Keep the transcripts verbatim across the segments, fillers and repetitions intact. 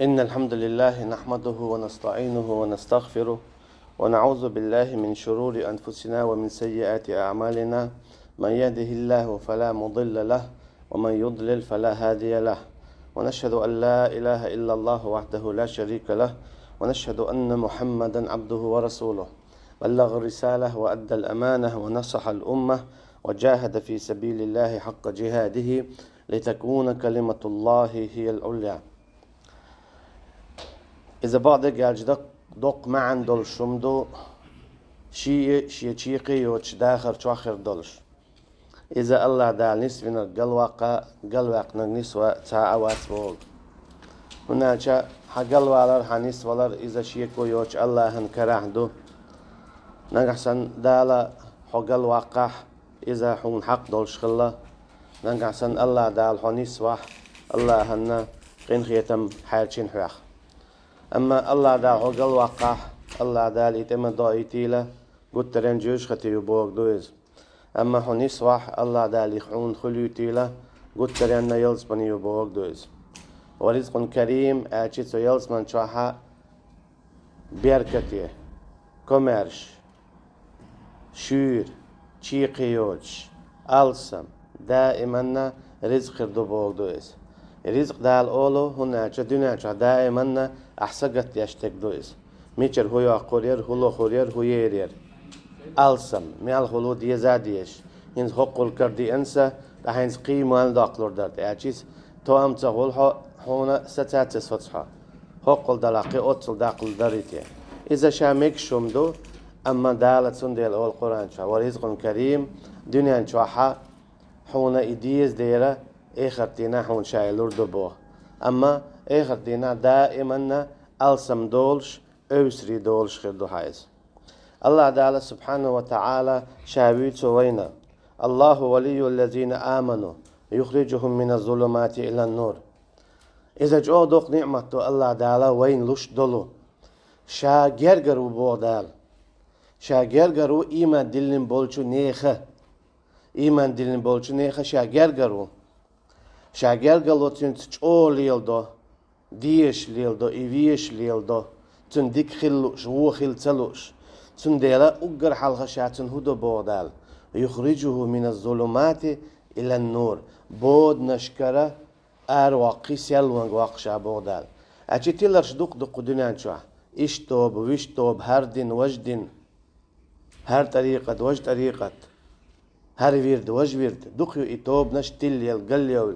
إن الحمد لله نحمده ونستعينه ونستغفره، ونعوذ بالله من شرور أنفسنا ومن سيئات أعمالنا. من يهده الله فلا مضل له، ومن يضلل فلا هادي له. ونشهد أن لا إله إلا الله وحده لا شريك له، ونشهد أن محمدا عبده ورسوله. بلغ الرسالة وأدى الأمانة ونصح الأمة وجاهد في سبيل الله حق جهاده لتكون كلمة الله هي العليا. Иза бакъдерг аьлча доккха маьӀна долуш хӀума ду, шиъ шен чаккхе йоцуш дахар чохь хир долуш. Иза АллахӀ Дала нисвинарг галваккха, галваьккхинарг нисван цхьа а вац боху. ХӀунда аьлча хьан галвалар, хьан нисвалар иза шеко йоцуш АллахӀан карахь ду. Нагахь санна Дала хьо галваккхахь, иза хьуна хьакъ долуш хилла. Нагахь санна АллахӀ Дала хьо нисвахь, АллахӀанна къинхетам хьаьрчина хьох. Амма АллахӀ Дала хьо галваккхахь, АллахӀ Дала и тӀе ма доуьйтийла, гуттаренна жоьжахати ю бохург ду иза. Амма хьо нисвахь, АллахӀ Дала и хьуна хуьлуьйтийла, гуттаренна ялсамани ю бохург ду иза. Ва ризкъун карим аьлча цу ялсамани чохь беркате, комаьрша, шуьйра, чаккхе йоцуш, алсам, даиманна ризкъ хир ду бохург ду иза. Ризкъ Дала олу, хӀунда аьлча дуьнен чохь даиманна ахь сагатдеш стаг ду иза. Мичара хӀу йоккхур яра, хӀу лохур яра, хӀу ер яра. Алсам, мел хуьлу деза а дезаш. ХӀинца хӀоккхул кара деана сан, ткъа хӀинца кхин мел доккхалур дара, аьлча иза тоам ца хуьлу хьо, хьуна саца а ца соцу хьо. ХӀоккхул далахь кхин оццул даккхалур дарий те? Иза ша мегаш хӀума ду, амма Дала цундела олу Къуръан чохь: «Ва ризкъун карим», дуьнен чохь хьуна и деза дера, эхарт дийнахь хьуна ша и лур ду боху. Амма эхарт дийнахь даиманна алсам долуш, эвсарий долуш хир ду хьан иза. АллахӀ Дала субхьанаху ва таӀала ша вуьйцу вайна: «Аллаху валийюллазина аману, юхриджухум миназ-зулумати илан-нур». Иза чӀогӀа доккха ниӀмат ду АллахӀ Дала вайна луш долу. Ша гергара ву боху Дала. Ша гергара ву ийман диллина болчу нехан. Ийман диллина болчу нехан ша гергара ву. Ша гергарло цуьнца чӀогӀа леладо, дезаш леладо, и везаш леладо, цуьнан дика хила лууш, вон хила ца лууш. Цундела уггар хьалха ша цунна хӀун до боху Дала: «Юхриджуху миназ-зулумати илан-нур». Боданашкара аравоккхий, серлонга воккху ша боху Дала. Аьлча тиларш дукха-дукха дуьнен чохь. Иштта тоба, вуьшта тоба, хӀара дин, важа дин, хӀара тӀарикъат, важа тӀарикъат, хӀара вирд, важа вирд. Дукха ю и тобанаш тилла елла, галъелла.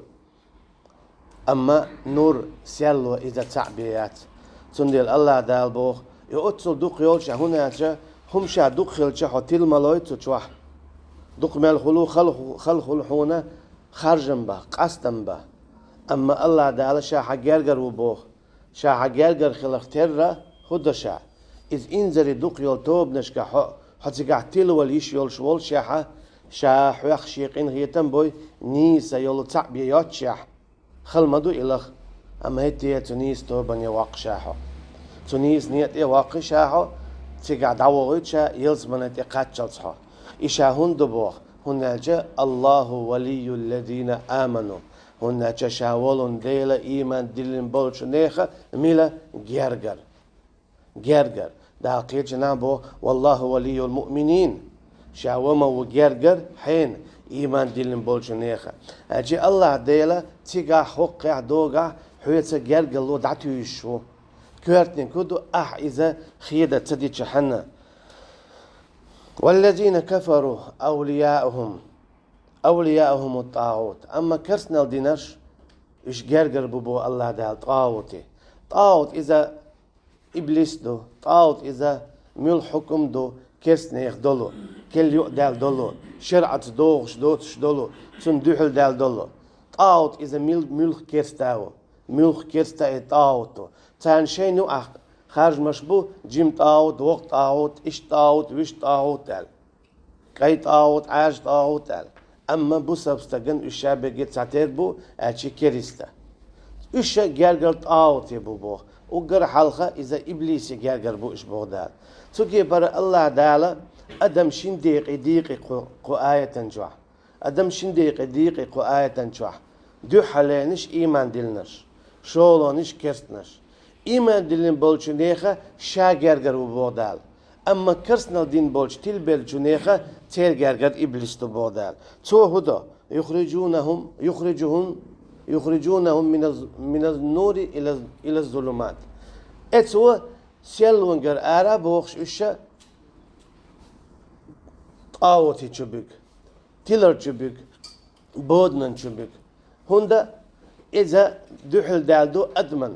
Амма нур, серло иза цхьаъ бен яц. Цундела АллахӀ Дала боху: «И оццул дукха йолчу ша, хӀунда аьлча хӀума ша дукха хилча хьо тила ма лой цу чохь. Дукха мел хуьлу, хала ху-, хала хуьлу хьуна харжам бан, къастам бан». Амма АллахӀ Дала ша хьан гергара ву боху. Ша хьан гергара хиларх терра хӀун до ша? Иза инзаре дукха йолу тобанашкахь хьо, хьо цигахь тилавала йиш йолуш волушехь, ша хьох шен къинхетам бой, нийса йолу цхьаъ бен йоццушехь, хала ма ду и лаха. Амма хӀетте а цу нийса тобане воккху ша хьо. Цу нийса некъа тӀе воккхий ша хьо, цигахь дӀавохуьйту ша ялсамане тӀе кхаччалц хьо. И ша хӀунда ду боху? ХӀунда аьлча Аллаху валийюллазина аману. ХӀунда аьлча ша волун Дела ийман диллина болчу нехан мила гергара. Гергара. Дала кхечанхьа боху: «Валлаху валийюл муъминин». Ша ва ма ву гергара хьена, ийман диллина болчу нехан. Аьлча АллахӀ Дела цигахь, хӀокхехь, догахь хьоьца гергарло дӀатуьйсуш ву. Коьртаниг хӀун ду, ахь иза хеда ца дича хьанна? «Валлазина кафару авлияухум, авлияухумут-тӀагӀут». Амма керстанал динарш, уьш гергара бу боху АллахӀ Дала тӀагӀути. ТӀагӀут иза иблис ду, тӀагӀут иза муьлха хьукум ду, керстанех долу, кел юкъадаьлла долу, шарӀаца догӀуш доцуш долу, цунна дуьхьал даьлла долу. ТӀагӀут иза мил-, муьлха керста ву, муьлха керста и тӀагӀут ву. Царна шайна юкъахь харжамаш бу, жима тӀагӀут, воккха тӀагӀут, иштта тӀагӀут, вуьшта тӀагӀут аьлла. КӀай тӀагӀут, Ӏаьржа тӀагӀут аьлла. Амма бусалба стагана уьш ша берриге цхьатерра бу, аьлча кериста. Уьш ша гергара тӀагӀути бу боху. Уггар хьалха иза иблисе гергара бу уьш боху Дала. Цуге бара АллахӀ Дала адам шин декъе дийкъи кху, кху аятан чохь. Адам шин декъе дийкъи кху аятан чохь. Дуьххьаленаш ийман диллинарш, шолонаш керстанаш. Ийман диллина болчу нехан ша гергара ву боху Дала. Амма керстанал дина болчу тилабеллачу нехан церан гергара иблис ду боху Дала. Цо хӀун до? «Юхрижунахум, юхрижухум, юхрижунахум миназ, миназ нури илаз, илаз зулумат». Э, цо серлонгара ара а бохуш уьш ша тӀагӀутичу буьгу, тиларчу буьгу, боданан чу буьгу. ХӀунда иза дуьхьал даьлла ду адаман.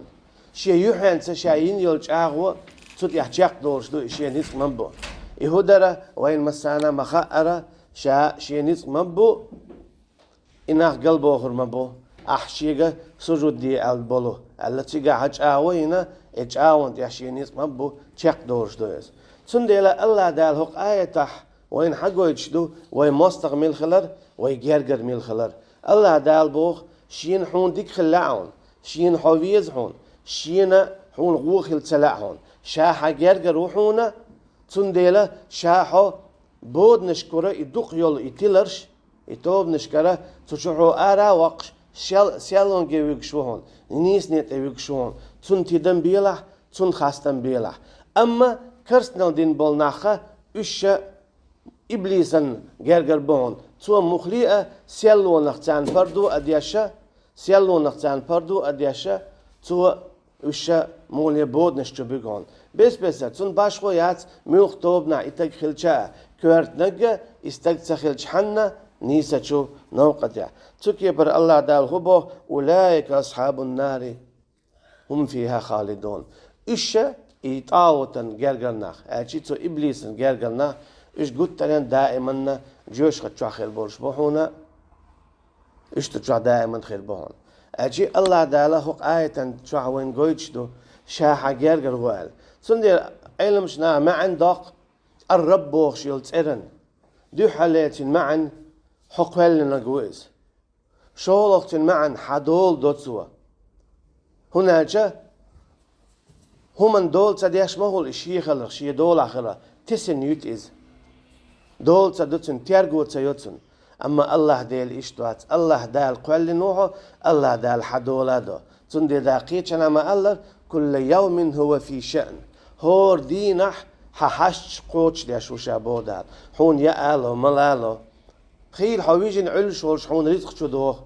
Шен юьхьанца ша йина йолу чӀагӀо цу тӀехь чекхдолуш ду, и шен ницкъ ма бу. И хӀун дара, вайна массарна а ма хаьара, ша шен ницкъ ма бу, и нах галбохур ма бу, ахь шега сужуд де аьлла болу, аьлла цигахь чӀагӀо йина, и чӀагӀонна тӀехь шен ницкъ ма бу, чекхдолуш ду иза. Цундела АллахӀ Дала хӀокху аятахь вайна хьагойтуш ду, вай мостагӀа мила хилар, вай гергара мила хилар. АллахӀ Дала боху, шена хьуна дика хила лаьа хьуна, шена хьо веза хьуна, шена хьуна вон хила ца лаьа хьуна, ша хьан гергара ву хьуна, цундела ша хьо боданашкара и дукха йолу и тиларш, и тобанашкара цу чу хьо ара а воккхуш, сел-, серлонге вуьгуш ву хьуна, нийсане тӀе вуьгуш ву хьуна, цунна тидам белахь, цунна хастам белахь. Амма керстанал дина болу нахха уьш ша иблисан гергара бу хьуна. Цо муххале а серлонах царна пардо а деш, серлонах царна пардо а деш, цо уьш ша муххале боданаш чу буьгу хьуна. Бес-бесара, цунна башхо яц, муьлхха тобанахь и стаг хилча а, коьртаниг а и стаг ца хилчхьана нийсачу новкъа тӀехь. Цу кепара АллахӀ Дала хӀун боху: «Улаика асхьабун нари». «Хум фиха халидун». Уьш ша и тӀагӀутан гергара нах, аьлчи цу иблисан гергара нах, уьш гуттаренна даиманна жоьжахати чохь хир болуш бу хьуна, уьш цу чохь даиманна хир бу хьуна. Аьлчи АллахӀ Дала хӀокху аятан чохь вайна гойтуш ду, ша хьан гергара ву аьлла. Цундела Ӏеламчу наха маьӀна доккху «Ар-Рабб» бохуш йолу цӀеран. Дуьххьарлецина маьӀна хьо кхоьллинарг ву иза. ШолгӀа цуьнан маьӀна хьан дола до цо. ХӀунда аьлча хӀуманна дола ца деш ма хуьлу и шен хиларх, шен долахь хиларх, тесина юьту иза. Дола ца до цуьнан, терго ца йо цунна. Амма АллахӀ Дела иштта вац. АллахӀ Дала кхоьллина ву хьо, АллахӀ Дала хьан дола а до. Цундела кхечанхьа ма-аллара: «Кулла явмин хува фи шаън». ХӀора дийнахь хьан хьашташ кхочушдеш ву ша боху Дала. Хьуна яа а ло, мала а ло. Хийла хьо вижина Ӏуьллуш волуш хьуна ризкъ чу доху.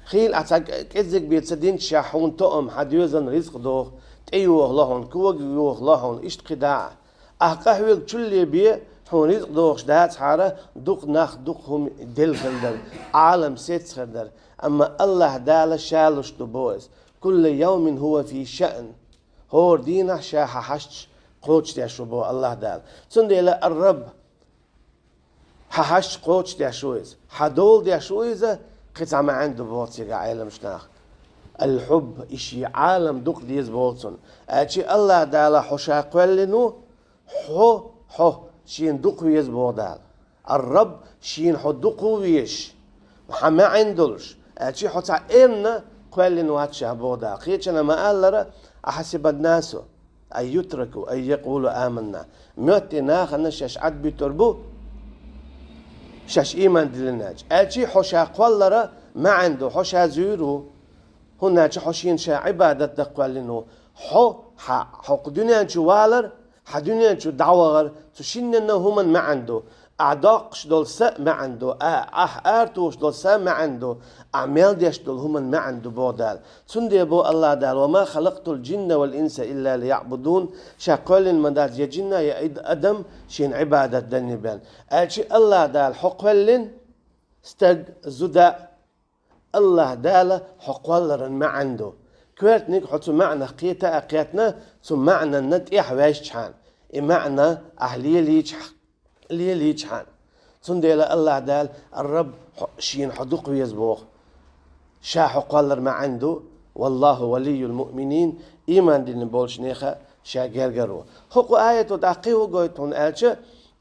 Хийла ахь цхьа кӀеззиг бен ца динчехь хьуна тоам, хьан доьзална ризкъ доху. ТӀе йохало хьуна, кога йохало хьуна, иштта кхидӀа а. Ахь къахьоьгу чулле бен, хьуна ризкъ дохуш дацахьара, дукха нах, дукха хӀума делла хир дара, Ӏалам сецна хир дара. Амма АллахӀ Дала ша луш ду боху иза. «Кулла явмин хува фи шаън». ХӀора дийнахь ша хьан хьашташ кхочушдеш ву боху АллахӀ Дала. Цундела «Ар-Рабб», хьан хьашташ кхочушдеш ву иза, хьан дола деш ву иза, кхин цхьа маьӀна ду боху цигахь Ӏеламчу наха. «Ал-хьубб», и шен Ӏалам дукха деза боху цунна. Аьлчи АллахӀ Дала хьо ша кхоьллина ву, хьо, хьо шена дукха веза боху Дала. «Ар-Рабб», шена хьо дукха ву везаш, хьан маьӀна долуш, аьлчи хьо цхьа эрна кхоьллина вац ша боху Дала. Кхечанхьа ма-аллара: «Ахьасибан-насу ан ютраку ан якъулу аманна». Моьтту нахана шаьш Ӏад буьтур бу, шаьш ийман диллина аьлча. Аьлчи хьо ша кхоллара маьӀна ду, хьо ша зуьйр ву. ХӀунда аьлча хьо шена ша Ӏибадат дан кхоьллина ву. Хьо, хьан, хьо кху дуьнен чу валар, хьан дуьнен чу дӀавахар, цу шинненна хӀуманна маьӀна ду. Ахь доккхуш долу са а маьӀна ду, а-, ахь аратухуш долу са а маьӀна ду, ахь мел деш долу хӀуманна маьӀна ду боху Дала. Цундела боху АллахӀ Дала: «Ва ма халакътул джинна вал инса илла лияъбудун». Ша кхоьллина ма дац я джинна, я ид-, адам шена Ӏибадат данне бен. Аьлчи АллахӀ Дала хьо кхоьллина, стаг, зуда, АллахӀ Дала хьо кхолларан маьӀна ду. Коьртаниг хьо цу маьӀнах кхета а кхетна, цу маьӀнанна тӀехь ваьжчхьана, и маьӀна ахь лелийчхьа-, лелийчхьана. Цундела АллахӀ Дала: «Ар-Рабб», хьо, шена хьо дукха веза боху. Ша хьо кхоллар маьӀна ду: «Валлаху валийюл муъминин», ийман диллина болчу нехан ша гергара ву. ХӀокху аято тӀаккха кхин хӀун гойту хьуна аьлча,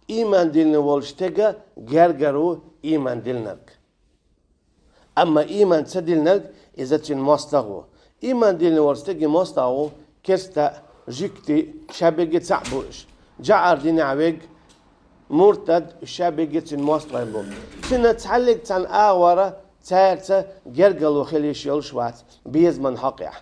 ийман диллина волчу стеган гергара ву ийман диллинарг. Амма ийман ца диллинарг, иза цуьнан мостагӀа ву. Ийман диллина волу стеган мостагӀа ву керста а, жуьгти а, ша берриге цхьаъ бу уьш. ЖӀар динехь верг, муртад, уьш ша берриге цуьнан мостагӀий бу. Цуьнан цхьаллиг цхьана агӀора цаьрца гергарло хила йиш йолуш вац безаман хьокъехь.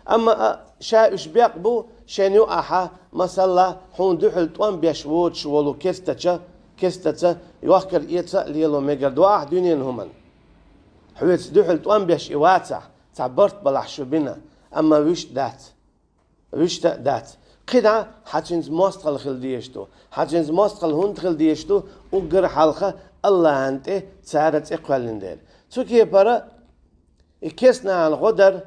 Амма а, ша уьш бекъ бу, шен юкъахьа, масала, хьуна дуьхьал тӀом беш воцуш волу керстача, керстаца, йохкар-эца а лело мегар ду ахь дуьненан хӀуманна. Хьоьца дуьхьал тӀом беш и вацахь, цхьа барт балахь шу бина, амма вуьшта дац. Вуьшта а дац. КхидӀа хьан цуьнца мостагӀалла хила дезаш ду. Хьан цуьнца мостагӀалла хӀунда хила дезаш ду, уггар хьалха Аллахьан тӀе цара цӀе кхоьллина дела. Цу кепара и керстанахьан гӀо дар,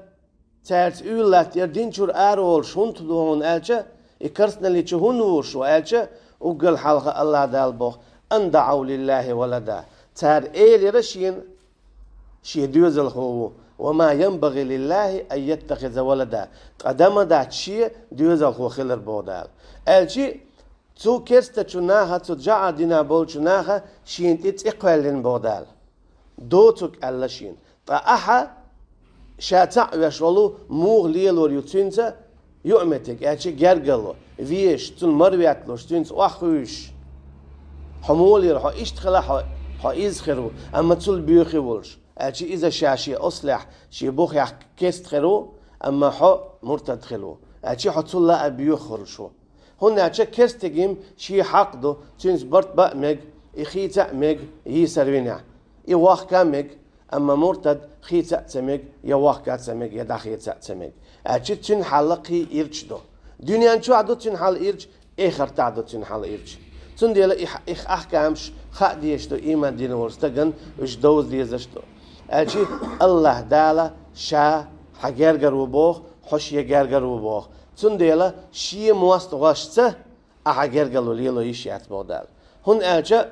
цаьрца уьйла латтар дин чуьра ара волуш хӀунда ду хьуна аьлча, и керстаналли чу хӀунда вур шу аьлча, уггар хьалха Аллахь Дала боху: «Ан даӀав лиллахьи валада». Цара элира шена, шен доьзалхо ву. «Ва ма янбагӀи лиллахьи ан яттахиза валада». Ткъа дан ма дац шен доьзалхо хилар, боху Дала. Аьлчи, цу керстачу наха, цу жаӀар дина болчу наха шена тӀе цӀе кхоьллина, боху Дала. Доцург аьлла шена. Ткъа ахьа ша цхьаъ веш волу муха лелор ю цуьнца юкъаметтиг, аьлча гергарло, везаш, цунна марветталуш, цуьнца охьахуьйсуш. Хьо муха лела, хьо иштта хила, хьо, хьо иза хир ву, амма цул боьха волуш. Аьлча иза ша шен ослехь, шен бухехь керста хир ву, амма хьо муртад хир ву. Аьлча хьо цул а боьха хуьлуш ву. ХӀунда аьлча керстигим шен хьакъ ду, цуьнца барт бан а мега, и хийца а мега, йийсар винехь. И вохка а мега, амма муртад хийца а ца мега, я вохка а ца мега, я дӀахеца а ца мега. Аьлча цуьнан хьал кхин ирча ду. Дуьнен чохь ду цуьнан хьал ирча, эхартахь ду цуьнан хьал ирча. Цундела и хьа-, и ахкамаш хаа дезаш ду ийман дина волу стагана, уьш довза дезаш ду. Аьлча Аллахь Дала ша хьан гергара ву боху, хьо шен гергара ву боху. Цундела шен мостагӀошца ахьа гергарло лело йиш яц, боху Дала. ХӀунда аьлча: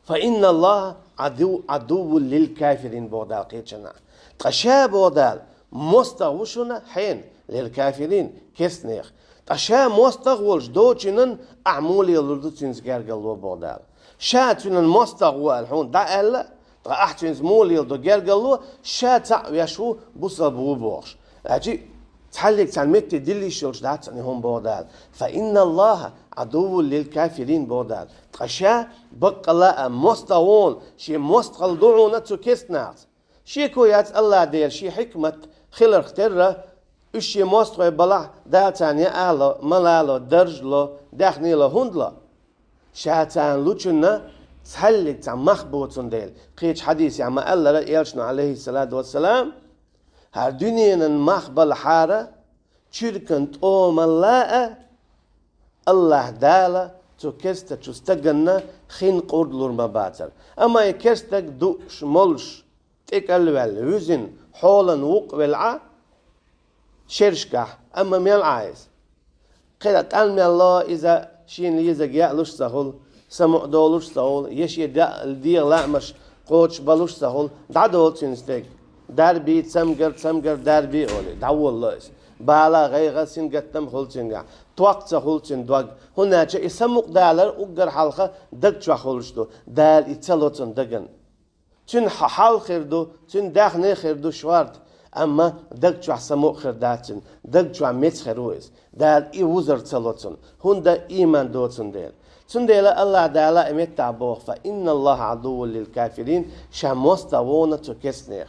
«Фа инна Аллаха Ӏадув-, Ӏадуввун лил кафирин», боху Дала кхечанахь. Ткъа ша, боху Дала, мостагӀа ву шуна хьенан, лил кафирин, керстанех. Ткъа ша мостагӀа волуш доцучунна ахьа муха лелор ду цуьнца гергарло, боху Дала. Ша цуьнан мостагӀа ву аьлла хьуна дӀа аьлла, ткъа ахьа цуьнца муха леладо гергарло, ша цхьаъ веш ву, бусалба ву бохуш. Аьлчи, цхьаьллиг цхьана метте дилла йиш йолуш дац ани хӀума, боху Дала. «Фа инна Аллаха Ӏадуввун лил кафирин», боху Дала. Ткъа ша, баккъалла а, мостагӀа ву хьуна, шен мостагӀалла ду хьуна цу керстанашца. Шеко яц Аллахь Дела шен хьикмат хиларх терра, уьш шен мостагӀой балахь, Дала царна яа ло, мала ло, дарж ло, даьхни ло, хӀунда ло? Ша царна лучунна цхьаьллиг цхьа мах бу цундела. Кхечу хьадисехь ма-аллара, элчано, Ӏалайхиссалату вассалам: «ХӀара дуьненан мах балахьара, чуьркан тӀомалла а Аллахь Дала цу керстачу стаганна хин къурд лур ма бацара». Амма и керстаг дууш, молуш, тӀекӀал ваьлла, вуьзина, хьолан вукъа велахь а, шерашкахь, амма мел Ӏа иза? Кхин а тӀан мел ло иза, шена лезарг яалуш а ца хуьлу, самукъа долуш а ца хуьлу, я шен да-, дегӀан лаамаш кхочушбалуш а ца хуьлу, дӀадолу цуьнан стеган. Дарби, цамгар, цамгар, дарби олий, дӀаволало иза. Бала, гӀайгӀа, сингаттам хуьлу цуьнгахь. Ток ца хуьлу цуьнан дог. ХӀунда аьлча и самукъадалар уггар хьалха даг чохь хуьлуш ду. Дала и ца ло цунна дагана. Цуьнан хьа-, хьал хир ду, цуьнан даьхни хир ду шорта, амма даг чохь самукъа хир дац цуьнан, даг чохь меца хир ву иза. Дала и вузар ца ло цунна, хӀунда ийман доцун дела. Цундела Аллахь Дала и меттахь боху: «Фа инна Аллаха Ӏадуввун лил кафирин», ша мостагӀа ву хьуна цу керстанех.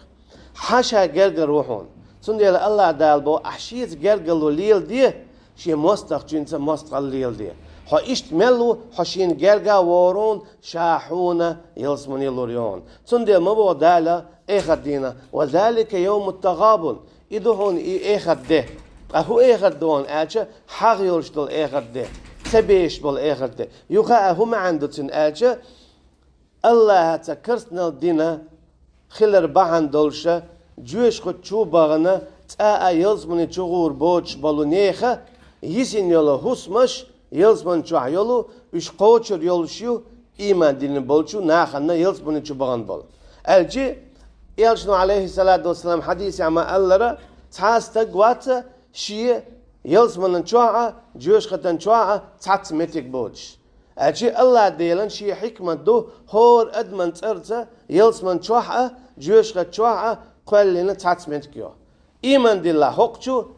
Хьан ша гергара ву хьуна. Цундела Аллахь Дала боху: «Ахь шеца гергарло леладе, шен мостагӀчуьнца мостагӀалла леладе». Хьо иштта мел ву, хьо шена герга а вогӀур ву хьуна, ша хьуна ялсамане лур ю хьуна. Цундела ма боху Дала эхарт дийнахь: «Ва залика йовмут тагӀабун». И ду хьуна и эхарт де. Ткъа хӀун эхарт ду хьуна аьлча, хьагӀ йолуш долу эхарт де, ца безаш болу эхарт де. Юха а хӀун маьӀна ду цуьнан аьлча, Аллахьаца керстаналла дина хилар бахьана долуша, жоьжахати чу бахана, цкъа а ялсамани чу гӀур боцуш болу нехан йисина йолу хӀусамаш, ялсамани чохь йолу, уьш кхочур йолуш ю, ийман дина болчу нахана ялсамани чу бахана болу. Аьлчи, элчано, Ӏалайхиссалату вассалам, хьадисехь ма-аллара: «Цхьа а стаг вац шен ялсаманан чохь а, жоьжахатан чохь а цхьацца меттиг боцуш». Аьлчи Аллахь Делан шен хьикмат ду, хӀора адаман цӀарца ялсаман чохь а, жоьжахат чохь а кхоьллина цхьацца меттиг йо. Ийман дилла хӀокхучу,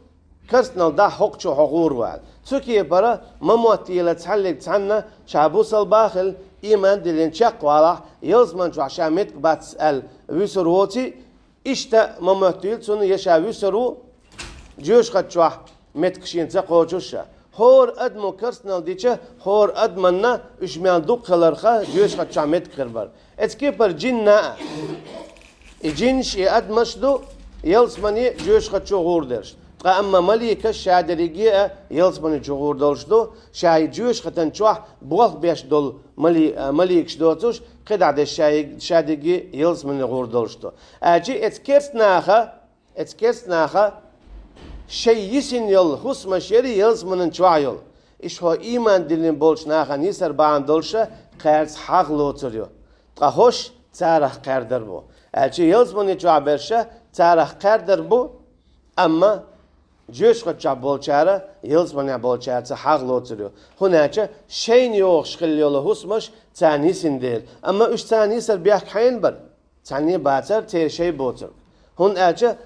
керстаналла дахь хӀокхучу хьо гӀур вала. Цу кепара ма моттийла цхьаьллиг цхьанна, ша бусалба а хилла, ийман диллина чекхвалахь, ялсаман чохь ша меттиг бац аьлла вуьсур воций, иштта ма моттийла цунна, я ша вуьсур ву, Жоьжахати чохь меттиг шена ца кхочуш а. ХӀора адамо керстанал дича, хӀора адаманна уьш мел дукха хиларх жоьжахати чохь меттиг хир бара. Эцу кепара джинна а. И джинаш, и адамаш ду ялсамане, жоьжахати чу гӀур дерш. Ткъа амма маликаш ша дерриге а ялсамане чу гӀур долуш ду, ша и жоьжахатан чохь болх беш долу мали-, а, маликаш доцуш, кхидӀа дерш ша, ша дерриге ялсамане гӀур долуш ду. Аьлча эцу керстанаха, эцу керстанаха шайн йисина йолу хӀусамаш яри ялсаманан чохь йолу. Иштта хӀо ийман диллина болчу нахана йисар бахьана долуш а кхаьрца хьагӀ лоцур ю. Ткъа хӀорш царах кхаьрдар бу. Аьлча ялсамане чохь берш а царах кхаьрдар бу, амма жоьжахати чохь болчара ялсаманехь болчаьрца хьагӀ лоцур ю. ХӀунда аьлча шайна йогӀуш хилла йолу хӀусамаш царна йисина дела. Амма уьш царна йисар бехк хьенан бара? Цхьанне а бацара церан шай боцург. ХӀунда аьлча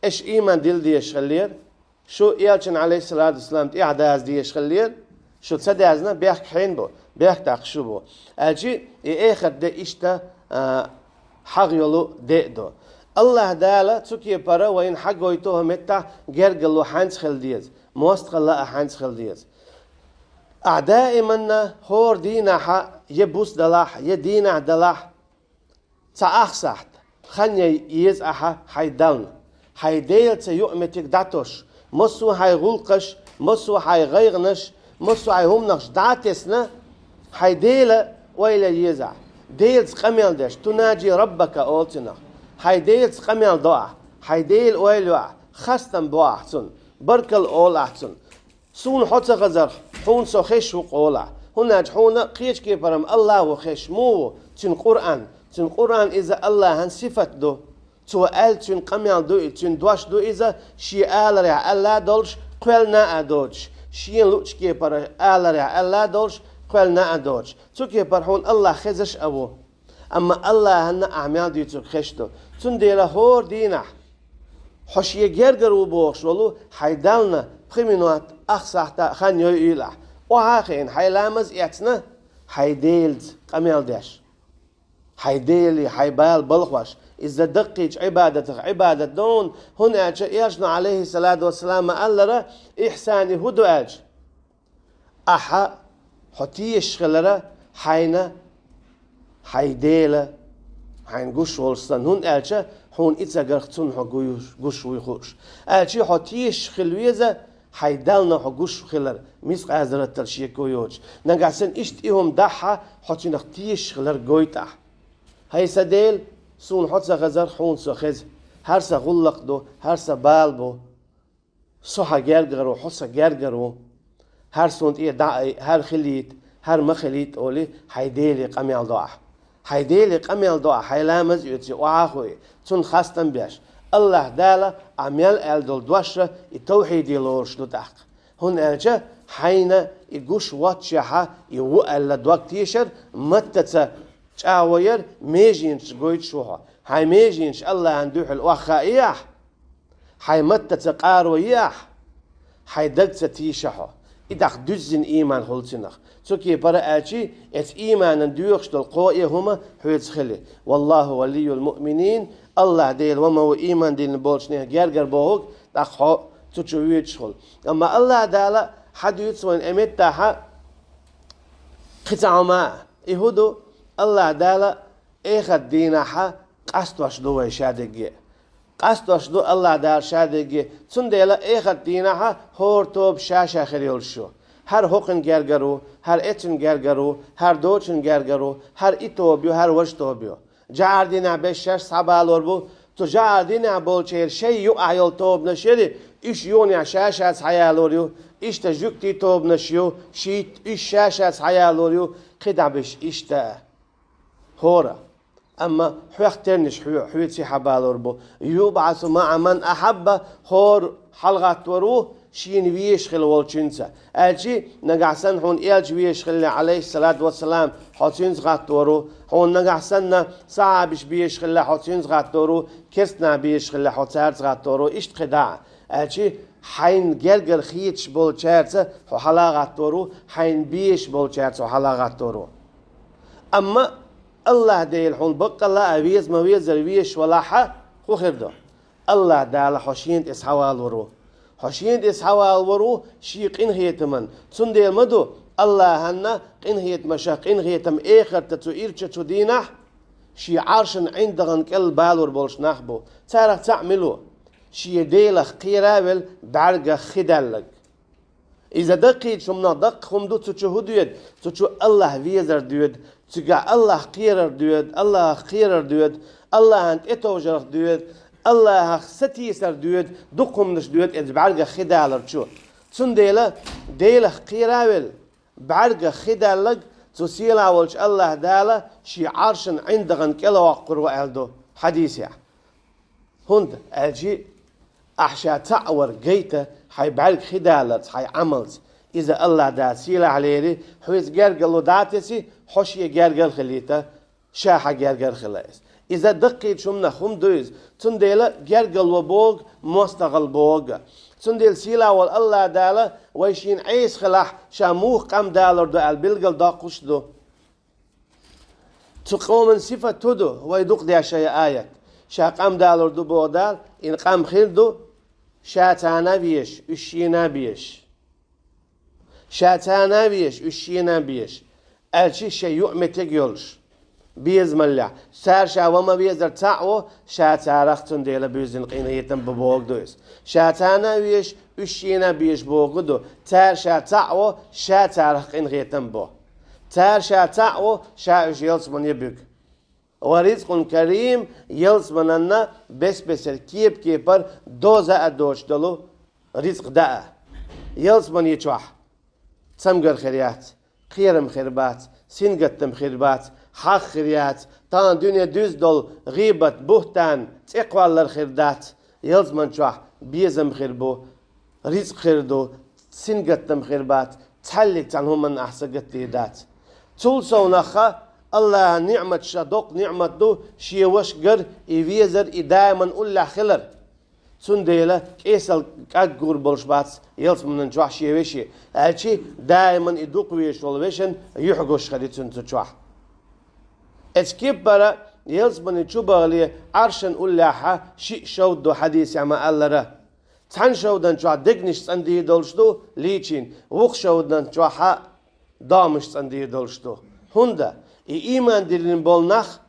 аша ийман дилла дезаш хиллера, шу элчанна, Ӏалайхиссалату вассалам, тӀаьхьа даза дезаш хиллера, шу ца даьзна, бехк хьенан бу, бехк даккха шу бу. Аьлча и эхарт де иштта, а, хьагӀ йолу де а ду. АллахӀ Дала цу кепара вайна хьагойту хӀокху меттехь гергарло хьаьнца хила деза, мостагӀалла а хьаьнца хила деза. Ахь даиманна хӀора дийнахьа, я буса далахь, я дийнахь далахь, цхьа ах сахьт хан яй еза ахьа хьайн Дална. Хьайн Делаца юкъаметтиг дӀатосуш, массо а хьайн гӀуллакхаш, массо а хьайн гӀайгӀанаш, массо а хьайн хӀуманаш дӀа а тесна, хьайн Дела ойла еза ахь. Делаца къамел деш, тунажи раббака олу цунах. Хьайн Делаца къамел до ахь, хьайн Дела ойла йо ахь, хастам бо ахь цунна, баркалла олу ахь цунна. Суна хьо ца хазарх, хьуна со хезаш ву-кх олу ахь. ХӀунда аьлча хьуна кхечу кепара-м АллахӀ ву хезаш муха ву? Цуьнан Къуръан. Цуьнан Къуръан иза АллахӀан сифат ду. Цо аьлла, цуьнан къамел ду и, цуьнан дош ду иза, шен аларехь аьлла а долуш, кхоьллина а доцуш, шена луъучу кепара аларехь аьлла а долуш, кхоьллина а доцуш. Цу кепара хьуна АллахӀ хезаш а ву. Амма АллахӀанна ахь мел дуьйцург хезаш ду. Цундела хӀора дийнахь хьо шен гергара ву бохуш волу хьайн Дална пхи минот, ах сахьта а хан йойуьйла ахь. Охьа а хиъна, хьайн ламаз а эцна, хьайн Делаца къамел деш, хьайн Деле хьайн бала балхош, иза даккхийчу Ӏибадатах Ӏибадат ду хьуна, хӀунда аьлча элчано, Ӏалайхиссалату вассалам, ма-аллара, ихьсани хӀун ду аьлча, ахьа хьо тешаш хилара хьайна, хьайн Дела, хьайна гуш волуш санна, хӀунда аьлча хьуна и ца гарх цунна хьо гуш, гуш вуй хууш. Аьлча хьо тешаш хила веза хьайн Дална хьо гуш хилар, мискъазарратал шеко йоцуш. Нагахь санна иштта и хӀума дахь а, хьо цунах тешаш хилар гойту ахь. ХӀай сан Дела, суна хьо ца хазарх, хьуна со хеза. ХӀара сан гӀуллакх ду, хӀара сан бала бу. Со хьан гергара ву, хьо сан гергара ву. ХӀара суна тӀе дӀа а айа, хӀара хилийта, хӀара ма хилийта олий, хьайн Деле къамел до ахь. Хьайн Деле къамел до ахь, хьайн ламаз а оьций, охьа а хуий, цунна хастам беш. АллахӀ Дала ахь мел аьлла долу дош а и тавхьиде лоруш ду тӀаккха. ХӀунда аьлча хьайна и гуш воццушехь а и ву аьлла дог тешар, маттаца чӀагӀо яр, меженаш гойтуш ву хьо. Хьайн меженаш АллахӀан дуьхьал охьахаа ахь, хьайн маттаца къаро е ахь, хьайн дагца тийша хьо. И дахь дуьззина ийман хуьлу цунах. Цу кепара аьлчи, эцу ийманан доьхуш долу кхо а хӀума хьоьца хили. Валлаху валийюл муъминин, АллахӀ Дела ва ма ву ийман диллина болчунех гергара бохург, тӀаккха хьо цу чу воьдуш хуьлу. Амма АллахӀ Дала хьадуьйцу вайна э меттахьа кхин цхьа хӀума а. И хӀун ду? АллахӀ Дала эхарт дийнахьа къастош ду вай шадерриге. Къастош ду АллахӀ Дала шадерриге. Цундела эхарт дийнахьа хӀора тоба ша-ша хир йолуш ю. ХӀара хӀокхуьнан гергара ву, хӀара эцуьнан гергара ву, хӀара доцучун гергара ву, хӀара и тоба ю, хӀара важа тоба ю. ЖӀара дийнахь берш шаьш схьабалор бу, цу жӀара дийнахь болчеран шайн юкъахь йолу тобанаш яри, уьш юханехь ша-ша схьаялор ю, иштта жуьгтийн тобанаш ю, шийтта уьш ша-ша схьаялор ю, кхидӀа берш иштта. ХӀора. Амма хьох тернаш хьо-, хьоьца схьабалор бу. ЮбӀасу маӀа ман ахьабба, хӀора хьалагӀаттор ву шена везаш хилла волчуьнца. Аьлчи, нагахь санна хьуна элча везаш хилла, Ӏалайхиссалату вассалам, хьо цуьнца гӀаттор ву. Хьуна нагахь санна сахьабаш безаш хилла, хьо цуьнца гӀаттор ву. Керстанаш безаш хилла, хьо цаьрца гӀаттор ву. Иштта кхидӀа а. Аьлчи, хьайна гергара хеташ болчаьрца хьо хьалагӀаттор ву, хьайна безаш болчаьрца хьо хьалагӀаттор ву. Амма АллахӀ Дела хьуна баккъалла а веза ма везара везаш валахьа, хӀун хир ду? АллахӀ Дала хьо шена тӀе схьавалор ву. Хьо шена тӀе схьавалавар ву шен къинхетаман. Цундела ма ду, Аллахьанна къинхетамаша къинхетам эхарта цу ирча цу дийнахь, шен Ӏаршан ӀиндагӀан кӀел балур болуш нах бу. Царах цхьаъ мила ву? Шен Делах кхера а велла, бӀаьргах хи даьлларг. Иза даккхийчу хӀуманах даккха хӀума ду, цу чу хӀун доьду? Цу чу Аллахь везар доьду, цигахь Аллахь кхерар доьду, Аллахьах кхерар доьду, Аллахьан тӀетовжарх доьду, Аллахьах сатийсар доьду, дукха хӀуманаш доьду иза бӀаьргах хи далар чу. Цундела Делах кхера а велла, бӀаьргах хи даьлларг цу сийлахь волчу Аллахь Дала шен Ӏаршан ӀиндагӀан кӀел воккхур ву аьлла ду хьадисехь. ХӀунда аьлча ахь ша цхьаъ вар гайта хьайн бӀаьрг хи даларца, хьайн Ӏамалца. Иза Аллахь Дала сийлахь лерина, хьоьца гергарло дӀа а тесна, хьо шен гергара хилийта, ша хьан гергара хила иза. Иза даккхийчу хӀуманах хӀума ду иза. Цундела гергарло боху, мостагӀалла боху. Цундела сийлахь волу Аллахь Дала вай шена Ӏеса хилахь, ша муха къам далур ду аьлла билгал доккхуш ду. Цу къоман сифат хӀун ду, вай дукха дешна аят? Ша къам далур ду боху Дала, и къам хир ду, ша царна а везаш, уьш шена а безаш. Ша царна а везаш, уьш шена а безаш. Аьлча шайн юкъаметтиг йолуш, безамаллехь, цара ша ван ма везара цхьаъ ву, ша царах цундела буьззина къинхетам бу боху ду иза. Ша царна а везаш, уьш шена а безаш боху ду. Цара ша цхьаъ ву, ша царах къинхетам бу. Цара ша цхьаъ ву, ша уьш ялсамане буьгу. Ва ризкъун карим, ялсамананна бес-бесара, кеп-кепара доза а доцуш долу ризкъ даа. Ялсамане чохь цамгар хир яц, кхерам хир бац, сингаттам хир бац, хьагӀ хир яц, тахана дуьне дуьзна долу гӀийбат, бухӀтан, цӀе кхоллар хир дац. Ялсаман чохь безам хир бу, ризкъ хир ду, сингаттам хир бац, цхьаьллиг цхьана хӀуманна ахь сагатдийр дац. Цул совнаха Аллахьан ниъматаш доккха ниъмат ду, шен ваша гар, и везар, и даиман уллехь хилар. Цундела кӀесалла кӀаг гур болуш бац ялсаманан чохь шен веше, аьлча даиман и дукха везаш волу вешан юьхь гуш хир ю цуьнан цу чохь. Эцу кепара ялсамане чу бахале Ӏаршан уллехьа шиъ шовда ду хьадисехь ма-аллара. Цхьана шовдан чохь дегнаш цӀандийр долуш ду лийчийн, вукху шовдан чохьа догӀмаш цӀандийр долуш ду. ХӀунда? И ийман диллина болу нах,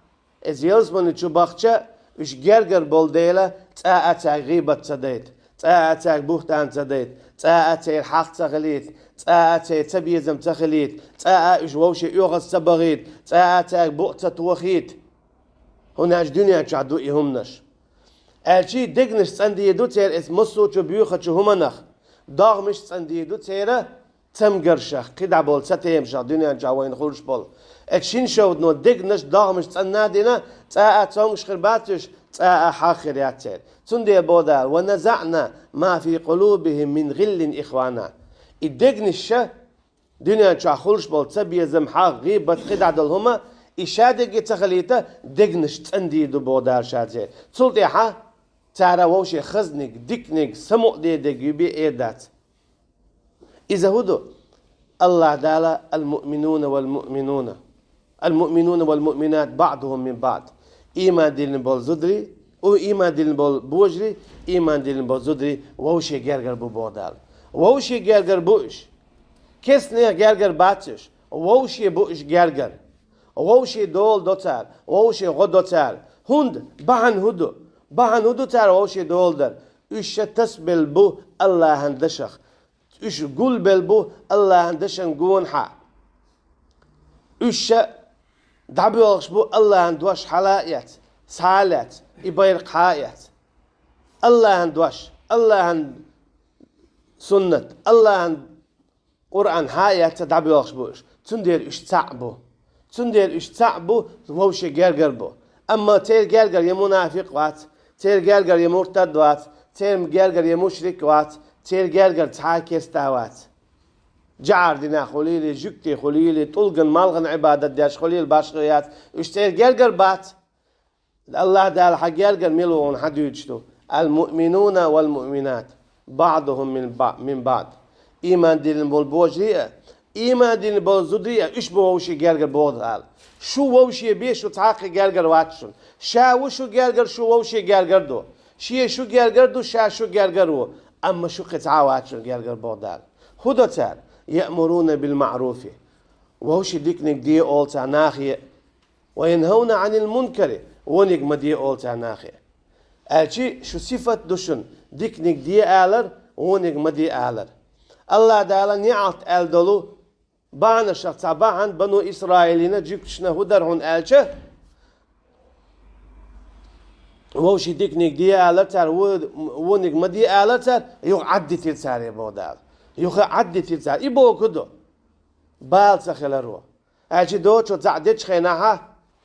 иза ялсамане чу бахча, уьш гергара болу дела, цкъа а цаьрга гӀийбат ца дайта, цкъа а цаьрга бухӀтан ца дайта, цкъа а церан хьагӀ ца хилийта, цкъа а церан цабезам ца хилийта, цкъа а уьш вовше оьгӀаз ца бахийта, цкъа а цаьрга букъ ца тохийта. ХӀунда аьлча дуьнен чохь ду и хӀуманаш. Аьлча дегнаш цӀандийр ду церан эцу массо а чу боьхачу хӀуманах, догӀмаш цӀандийр ду церан цамгаршах, кхидӀа болу цатемашах, дуьнен чохь вайна хуьлуш болу. Эцу шина шовдано дегнаш, догӀмаш цӀанна а дина, цкъа а цомгуш хир бац уьш, цкъа а хьагӀ хир яц церан. Цундела боху Дала: «Ва назаъна ма фи къулубихим мин гӀиллин ихвана». И дегнаш ша дуьнен чохь хуьлуш болу цабезам, хьагӀ, гӀийбат, кхидӀа долу хӀума, и ша дерриге ца хилийта, дегнаш цӀандийр ду боху Дала ша церан. Цул тӀаьхьа цара вовше хазниг, диканиг, самукъадерг юьбе эр дац. Иза хӀун ду? Аллахь Дала: «Ал-муъминуна вал-муъминуна, ал-муъминуна вал-муъминат баъдухум мин баъд». Ийман диллина болу зударий, у, ийман диллина болу божарий, ийман диллина болу зударий вовше гергара бу боху Дала. Вовше гергара бу уьш. Кестнех гергара бац уьш. Вовше бу уьш гергара. Вовше дола до цара, вовше гӀо до цара. ХӀунда? Бахьана хӀун ду? Бахьана хӀун ду цара вовше дола дар? Уьш ша тасбелла бу Аллахьан дашах. Уьш гулбелла бу Аллахьан дашан гонахьа. Уьш ша дӀабоьлхуш бу Аллахьан дош хьала а эцна, схьа а лаьцна, и байракх хьа а эцна. Аллахьан дош, Аллахьан суннат, Аллахьан Къуръан хьа а эцна дӀабоьлхуш бу уьш. Цундела уьш цхьаъ бу. Цундела уьш цхьаъ бу, вовше гергара бу. Амма церан гергара я мунафикъ вац, церан гергара я муртад вац, церан гергара я мушрик вац, церан гергара цхьа а кеста вац. ЖӀар динехь хуьлийла, жуьгти хуьлийла, тӀулган малхана Ӏибадат деш хуьлийла, башха яц. Уьш церан гергара бац. Аллахь Дала хьан гергара мила ву хьуна хьан дуьйцуш ду: «Ал-муъминуна вал-муъминат баъдухум мин ба-, мин баъд». Ийман диллина болу божарий а, ийман диллина болу зударий а, уьш бу вовше гергара боху Дала. Шу вовше бе, шу цхьаккха гергара вац шуна. Ша ву шу гергара, шу вовше гергара ду. Шен шу гергара ду, ша шу гергара ву. Амма шу кхин цхьа а вац шуна гергара, боху Дала. ХӀун до цара? يأمرون بالمعروف. Вовшийн диканиг де олу цара нахе. وينهون عن المنكر. Вониг ма де олу цара нахе. Аьлча шу сифат ду шуна: диканиг де алар, вониг ма де алар. АллахӀ Дала неӀалт аьлла долу бахьанашах цхьа бахьана бану Исраилина, жуьгташна хӀун дара хьуна аьлча, вовшийн диканиг де алар цара, во-, вониг ма де алар цара, юха Ӏаддитира цара, боху Дала. Юха Ӏаддитира цара. И бохург ду бала ца хиларо. Аьлча доцу цхьа дечу хенахьа,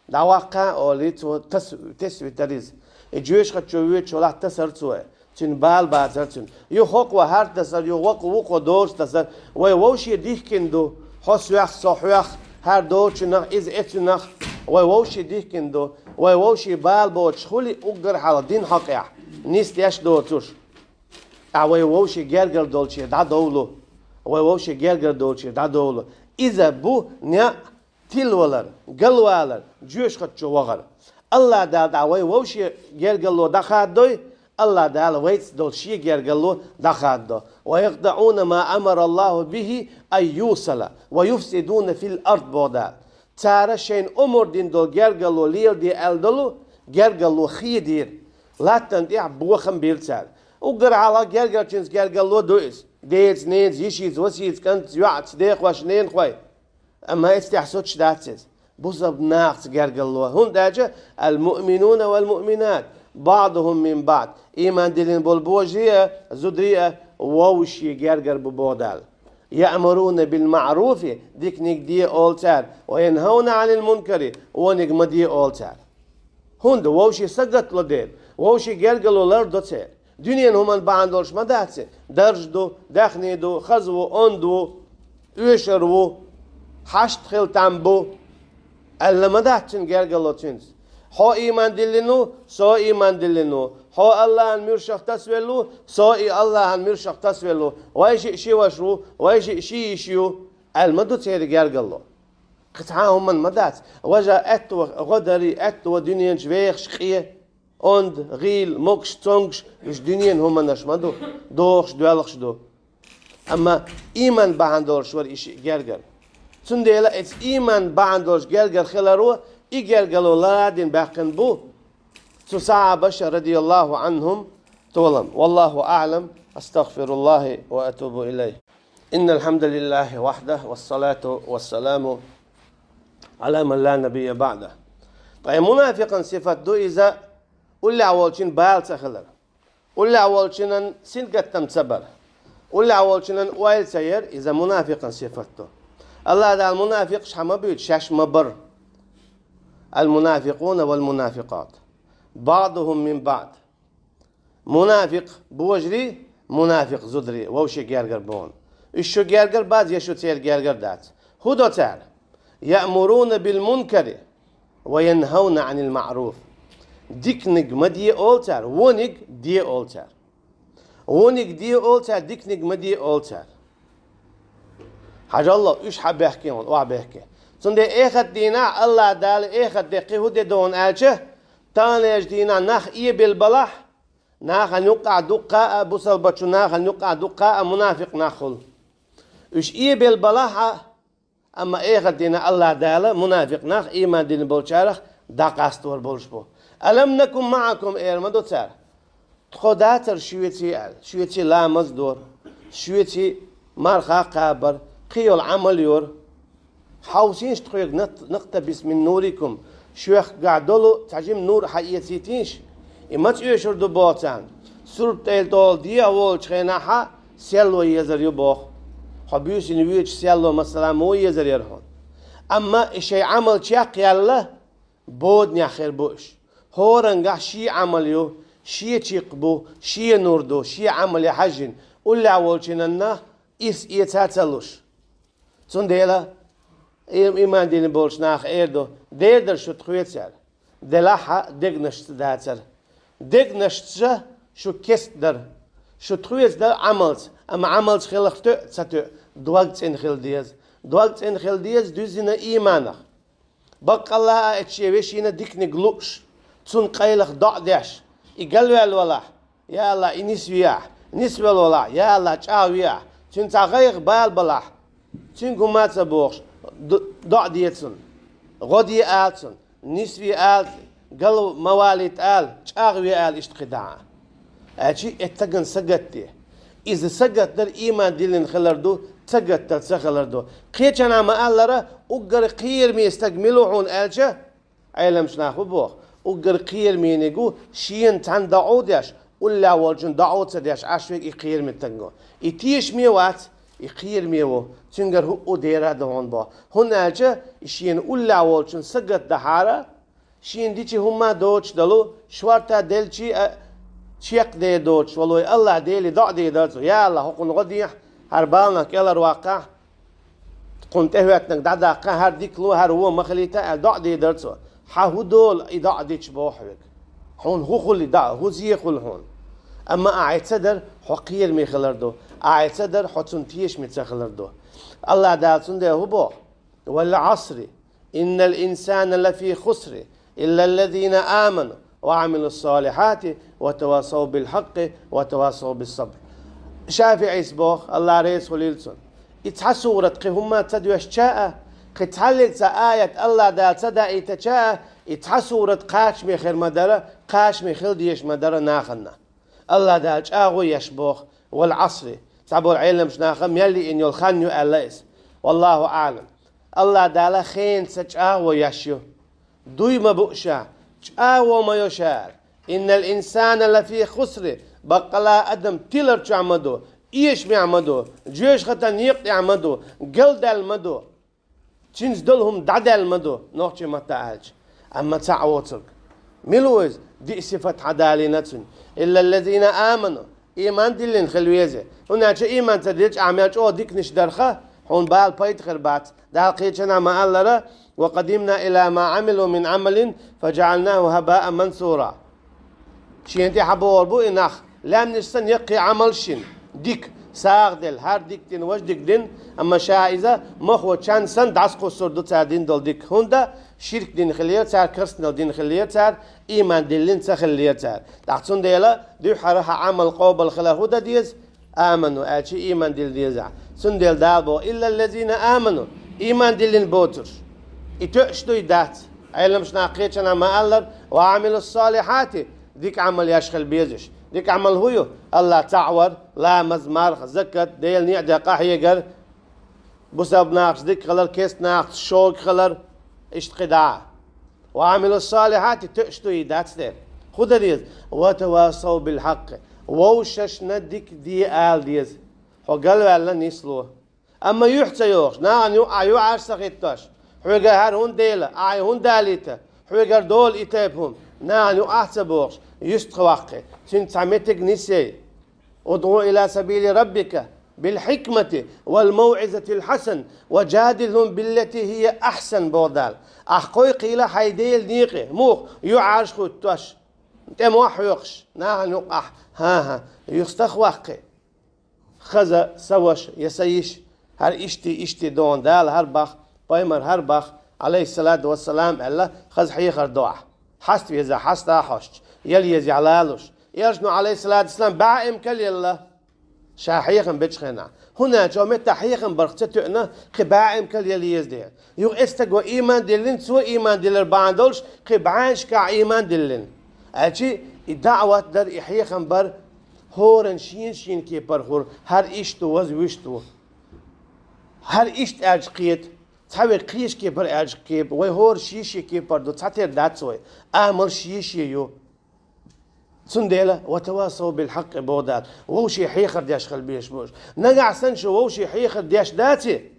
дӀаваккха олий, цо тас-, тесна витара иза. И жоьжахати чу воьдуш велахь, тасар цо. Цуьнан бала бацара цуьнан. Юха хӀокхо хӀара тасар, юха вокхо, вукхо доцу тасар. Вай вовшийн дихкина ду, хьо соьх, со хьоьх, хӀара доцучунах, иза эцунах. Вай вовшийн дихкина ду. Вай вовшийн бала боцуш хуьлий, уггар хьалха дин хьокъехь нисдеш доцуш. Ткъа вай вовшийн гергара долчуьра дӀадовлу. Вай вовшийн гергара долчуьра дӀадовлу. Иза бу неӀ тилавалар, галвалар, жоьжахати чу вахар. АллахӀ Дала дӀа вай вовшийн гергарло дӀахададой, АллахӀ Дала вайца долу Шен гергарло дӀахададо. ويقطعون ما أمر الله به أن يوصل ويفسدون في الأرض, боху Дала. Цара шайна омра дина долу гергарло леладе аьлла долу гергарло хедийра. Латтана тӀехь бохам бира цара. Уггар хьалха гергарчуьнца гергарло ду иза. Деца, ненаца, йишица, васица, кӀантаца, йоӀца, декъошца, ненахойн. Амма эцтехь соцуш дац иза. Бусалба нахаца гергарло. ХӀунда аьлча: المؤمنون والمؤمنات بعضهم من بعض. Ийман диллина болу божарий а, зударий а вовшийн гергара бу, боху Дала. يأمرون بالمعروف, диканиг де олу цара, وينهون عن المنكر, вониг ма де олу цара. ХӀунда вовшийн сагатдо дела, вовшийн гергарло лардо церан. Дуьненан хӀуманна бахьана долуш ма дац и. Дарж ду, даьхни ду, хаза ву, онда ву, оьшур ву, хьашт хила там бу. Аьлла ма дац цуьнан гергарло цуьнца. Хьо ийман диллина ву, со ийман диллина ву. Хьо АллахӀан муьршах тасавелла ву, со и АллахӀан муьршах тасавелла ву. Вай шиъ ши ваша ву, вай шиъ ши йиша ю, аьлла ма ду церан гергарло. Кхин цхьа а хӀуманна ма дац. Важа аьтто, гӀо дарий, аьтто дуьнен чу вехаш къе, онда, гӀийла, могуш, цомгуш, уьш дуьненан хӀуманаш ма ду, дохуш, доьлхуш ду. Амма ийман бахьана долуш вара и шиъ гергар. Цундела эца ийман бахьана долуш гергар хиларо, и гергарло ладина баьккхина бу цу сахьабаша, رضي الله عنهم, толам. والله أعلم. أستغفر الله وأتوب إليه. إن الحمد لله وحده، والصلاة والسلام على من لا نبي بعده. Ткъа и мунафикъан сифат ду иза, уллехь волчун бала ца хилар. Уллехь волчунан сингаттам ца бар. Уллехь волчунан ойла ца яр, иза мунафикъан сифат ду. АллахӀ Дала мунафикъаш хьа ма буьйцу, шаьш ма бар. المنافقون والمنافقات بعضهم من بعض. Мунафикъ божарий, мунафикъ зударий вовшийн гергара бу хьуна. Уьш шу гергара бац, я шу церан гергара дац. ХӀун до цара? يأمرون بالمنكر وينهون عن المعروف. Диканиг ма де олу цара, вониг де олу цара. Вониг де олу цара, диканиг ма де олу цара. Хьажал, уьш хьа бехке хьуна, охьа бехке. Цундела эхарт дийнахь АллахӀ Дала эхарт де кхин хӀун де ду хьуна аьлча, таханлерчу дийнахь нах эбелла балахь, нахана юккъахь дуккха а, бусалбачу нахана юккъахь дуккха а мунафикъ нах хуьлу. Уьш эбелла балахь а, амма эхарт дийнахь АллахӀ Дала мунафикъ нах ийман дина болчарах дӀакъастор болуш бу. ألم نكن معكم, эр ма ду цара. Тхо дацара шуьца аьлла, шуьца ламаз дора, шуьца марха кхабара, кхин йолу Ӏамал йора. Хьовсийша тхоьга, نقتبس من نوركم, шуьхгахь долу цхьа жима нур хьаэцийтийша. И маца оьшур ду боху царна? Сурт-тӀайла тӀехула дехьа волчу хенахьа серло езар ю боху. Хьо буьйсина воьдуш серло, масала, муха езар яра хьуна? Амма и шайн Ӏамал чекхъяьлла, боданехь хир бу уьш. ХӀорангахь шен Ӏамал ю, шен чикх бу, шен нур ду, шен Ӏамале хьаьжжина, уллехь волчунна ирс эца а ца луш. Цундела и-, ийман дина болчу наха эр ду: дера дара шу тхоьца аьлла. Делахь а дегнашца дацара. Дегнашца шу кестта дара. Шу тхоьца дара Ӏамалца, амма Ӏамалца хиларх тоьа а ца тоьа, дог цӀена хила деза. Дог цӀена хила деза дуьззина ийманах. Баккъалла а эцче вешина диканиг лууш, цунна къайлаха доӀа деш, и галваьлла валахь, я АллахӀ, и нисвехьа, нисвелла валахь, я АллахӀ, чӀагӀве ахь, цуьнан цхьа гӀайгӀа-бала балахь, цуьнга хӀумма а ца бохуш, д-, доӀа де цунна, гӀо де ала цунна, нисве ала, гал ма валийта ала, чӀагӀве ала, иштта кхидӀа а. Аьлча, и стагана сагатде. Иза сагатдар ийман диллина хилар ду, сагатдар ца хилар ду. Кхечанхьа ма-аллара, уггар кхераме стаг мила ву хьуна аьлча, Ӏеламчу наха хӀун боху? Уггар кхерамийниг ву, шена цхьаьна доӀа деш, уллехь волчун доӀа ца деш, Ӏаш верг и кхераме стаг ву. И тешаме вац, и кхераме ву, цуьнгара хӀуъу дера а ду хьуна боху. ХӀунда аьлча и шена уллехь волчун сагатдахьара, шена дича хӀумма а доцуш долу, шорта делчи а чекхдер доцуш волу вай АллахӀ Деле доӀа дийр дара цо: «Я АллахӀ, хӀокхунна гӀо дехьа, хӀара баланах кӀелхьарваккхахь, кхунна тӀехӀоьттинарг дӀадаккха, хӀара дика ло, хӀара вон ма хилийта», — аьлла доӀа дийр дара цо. Хьан хӀун долу и доӀа дича боху хьоьга? Хьуна хӀун хуьлу и доӀа, хӀун зен хуьлу хьуна? Амма ахь и ца дар, хьо кхераме хилар ду, ахь и ца дар, хьо цунна тешаме ца хилар ду. АллахӀ Дала цундела хӀун боху? «Вал Ӏасри, иннал инсана лафи хусри, илла ллазина аману ва Ӏамилус салихьати ва тавасав бил хьаккъи ва тавасав бис сабр». ШафиӀис боху, АллахӀ реза хуьлийла цунна: и цхьа сурат кхин хӀумма ца доьшча а, кхин цхьаллиг цхьа аят АллахӀ Дала ца даийтача а, и цхьа сурат кхачаме хир ма дара, кхачаме хила дезаш ма дара нахана. АллахӀ Дала чӀагӀо еш боху: «Вал Ӏасри». Цхьаболу Ӏеламчу наха мел лиъна йолу хан ю аьлла иза. Валлаху аӀлам. АллахӀ Дала хенаца чӀагӀо еш ю. Дуй ма буу ша, чӀагӀо ма йо ша аьлла. «Иннал инсана лафи хусри». Баккъала адам тилар чохь ма ду, эшамехь ма ду, жоьжахатан некъа тӀехь ма ду, галдаьлла ма ду. Цуьнца долу хӀума дӀадаьлла ма ду, нохчийн маттахь аьлча. Амма цхьаъ воцург. Мила ву иза? Диъ сифат хьадалийна цуьнан. «Илла ллазина аману». Ийман диллина хила веза. ХӀунда аьлча ийман ца диллича ахь мел чӀогӀа диканаш дарх, хьуна бала пайда хир бац. Дала кхечанхьа ма-аллара: «Ва къадимна ила ма Ӏамилу мин Ӏамалин, фаджаӀалнаху хӀабаан мансура». Шена тӀехь бохур бу и нах, лаьмнаш санна яккхий Ӏамалш йина, дика, сагӀа делла, хӀара дика дина, важа дика дина, амма ша иза махо чан санна дӀасакхуссур ду цара дина долу дика. ХӀунда? Ширк дина хиллера цара, керстанал дина хиллера цара, ийман диллина ца хиллера цара. ТӀаккха цундела дуьххьара хьан Ӏамал къобал хилар хӀун дан деза? Аману аьлча, ийман дилла деза. Цундела Дала боху: «Илла ллазина аману», ийман диллина боцурш. И тоьуш дуй, дац? Ӏеламчу наха кхечанхьа ма-аллара: «Ва Ӏамилус салихьати», дика Ӏамал еш хила безаш. Дика Ӏамал хӀун ю? АллахӀ цхьаъ вар, ламаз, марха, закат, Делан неӀ дакъа хьегар, бусалба нахаца дика хилар, кест нахаца шога хилар, иштта кхидӀа а. «Ва Ӏамилус салихьати», тоьуш дуй, дац те? ХӀун дан деза? «Ва тавасав бил хьаккъи». Вовшашна дика де ала деза. Хьо галваьлла, нисло. Амма юьхь ца йохуш, нахана юкъахь юкъарш ца хӀиттош, хьоьга хӀара хӀунда дела, ахьа хӀунда далийта, хьоьгара долу и тайпа хӀума, нахана юкъахь ца бохуш, юьстах ваккхи, цуьнца цхьа меттиг нисъяй. «УдгӀу ила сабили раббика бил хьикмати вал мавӀизатил хьасан ва джадилхум биллати хӀия ахьсан», боху Дала. Ахь кхойкхийла хьайн Делан некъе, муха, юкъарш хӀуттош, тӀе мохь хьоькхуш, нахана юкъахь, хӀан-хӀа, юьстах ваккхи. Хаза сан ваша я сан йиша, хӀара иштта, иштта доху Дала хӀара бах, пайхамар хӀара бах, Ӏалайхиссалату вассалам, аьлла, хаза хьехар до ахь. Хьаста веза, хьаста а хьостуш, яла еза, яла луш. Элчано, Ӏалайхиссалату вассалам, бӀе эмкал елла ша хьехам бечу хенахь. ХӀунда аьлча метта хьехам барх ца тоьъна, кхин бӀе эмкал яла еза дела. Юха эцу стага ийман диллина, цо ийман диллар бахьана долуш, кхин бӀеннашкахь ийман диллина. Аьлчи, и даӀват дар, и хьехам бар, хӀоранна шен-шен кепара хуьлу, хӀара иштта ву, ваза вуьшта ву. ХӀара иштта аьлча кхета, цхьа верг кхечу кепара аьлча кепа, вай хӀора шен-шен кепара ду, цхьатера дац вай, амал шен-шен ю. Цундела, «Ва тавасав бил хьаккъи», боху Дала, вовшийн хьехар деш хила безаш бу уьш. Нагахь санна шу вовшийн хьехар деш даци,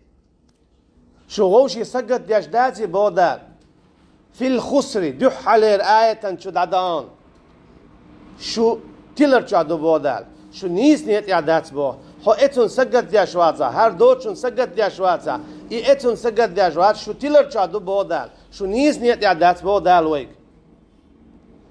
шу вовшийн сагатдеш даци, боху Дала, «фил хусри», дуьххьарлера аятан чу дӀадаьхна. Шу тилар чохь ду, боху Дала. Шу нийса некъа тӀехь дац, боху. Хьо эцунна сагатдеш вацахь, хӀара доцучунна сагатдеш вацахь, и эцунна сагатдеш вац, шу тилар чохь ду, боху Дала. Шу нийса некъа тӀехь дац, боху Дала вайга.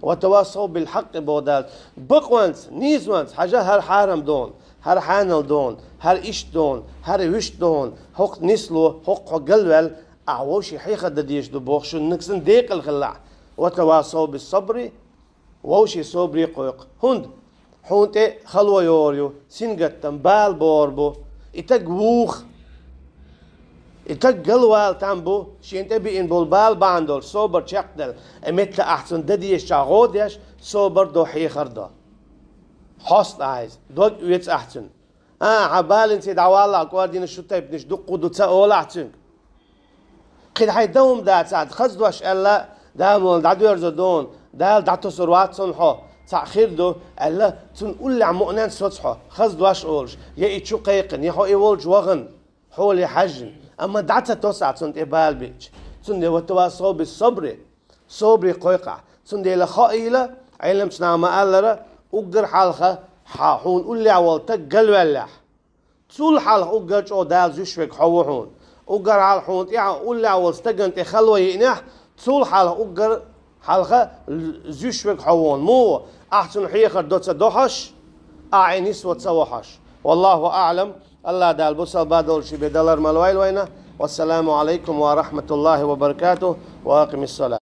«Ва тавасав бил хьаккъи», боху Дала. Бакъонца, нийсонца хьажа, хӀара хьарам доху, хӀара хьанал доху, хӀара иштта доху, хӀара вуьшта доху, хӀокху нисло, хӀокху хьо галваьлла, ахь вовшийн хьехар дан дезаш ду, боху, шуна нагахь санна декъала хилалахь. «Ва тавасав бис сабри», вовшийн собаре кхойкху. ХӀунда? Хьуна тӀе хало йора ю, сингаттам, бала бора бу. И таг вуха. И таг галвала там бу, шена тӀе биъна болу бала бахьана долуш, собар чекхдаьлла. Э, меттала ахь цунна дан дезачохь гӀо деш, собар до, хьехар до. Хьоста айза, дог оьцу ахь цуьнан. А, хьан баланца дӀавалахь, кӀордийнаш шу тайпанаш дуккха ду ца олахь цуьнга. Кхин хьайн дан хӀума дацахь, хаза дош аьлла, Дала муьлхха дӀадоьрзу дуна, Дала дӀатосур вац цунна хьо, цхьаъ хир ду, аьлла, цунна уллехь мукъаненна соцу хьо, хаза дош олуш, я и чу кхайкхина, я хьо и волчу вахана, хьоле хьаьжжина. Амма дӀа ца тосахь цунна тӀе бала биъча. Цундела ватавассав бис-сабри, собаре кхойкхахь. Цундела хаийла, Ӏеламчу наха ма-аллара, уггар хьалха хьа-, хьуна уллехь волу таг галваьллехь. Цул хьалха уггар чӀогӀа Дала зуьйш верг хьо ву хьуна. Уггар хьалха хьуна тӀехь уллехь волу стагана тӀе хало йиънехь, цул хьалха уггар хьалха л-, зуьйш верг хьо ву хьуна. Муха? Ахь цунна хьехар до ца до хьожуш, ахь Ӏе нисво ца во хьожуш. Валлаху аӀлам, АллахӀ Дала бусалба долчу бен далар ма лойла вайна. Вассаламу Ӏалайкум ва рахьматуллахӀи ва баракатухӀ. Ва акъимиссалат.